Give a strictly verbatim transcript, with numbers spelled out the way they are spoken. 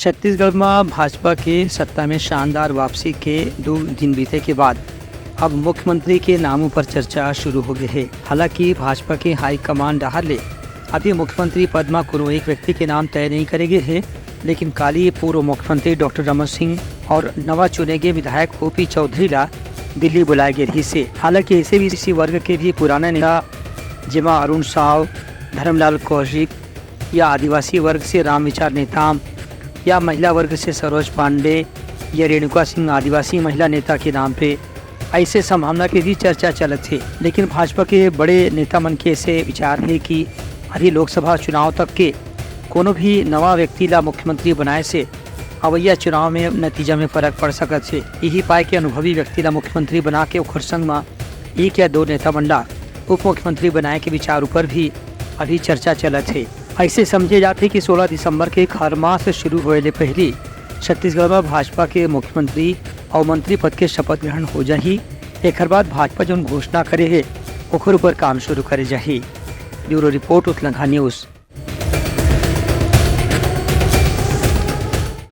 छत्तीसगढ़ म भाजपा के सत्ता में शानदार वापसी के दो दिन बीते के बाद अब मुख्यमंत्री के नामों पर चर्चा शुरू हो गए हे। हालांकि भाजपा के हाई कमांड डहार ले अभी मुख्यमंत्री पद म कोनो एक व्यक्ति के नाम तय नहीं करे गए हे, लेकिन काली पूर्व मुख्यमंत्री डॉक्टर रमन सिंह और नवा चुने गए विधायक ओपी चौधरी ला दिल्ली बुलाए गए रहिस हे। हालांकि ऐसे भी इसी वर्ग के भी पुराना नेता, जेमा अरुण साव, धर्मलाल कौशिक, या आदिवासी वर्ग से रामविचार नेताम, या महिला वर्ग से सरोज पांडे या रेणुका सिंह आदिवासी महिला नेता के नाम पे ऐसे संभावना के भी चर्चा चलत हे। लेकिन भाजपा के बड़े नेता मन के ऐसे विचार हे कि अभी लोकसभा चुनाव तक के कोनो भी नवा व्यक्ति ला मुख्यमंत्री बनाए से अवैया चुनाव में नतीजा में फर्क पड़ सकत हे। यही पाए के अनुभवी व्यक्ति ला मुख्यमंत्री बना के ओखर संग म एक या दो नेता मन ला उप मुख्यमंत्री बनाए के विचार ऊपर भी अभी चर्चा चलत हे। ऐसे समझे जाथे कि सोलह दिसंबर के खरमा से शुरू होए ले पहिली छत्तीसगढ़ म भाजपा के मुख्यमंत्री अउ मंत्री पद के शपथ ग्रहण हो जाही। एखर बाद भाजपा जौन घोषणा करे हे, ओखर ऊपर काम शुरू करे जाही। Bureau report, Utlangha news.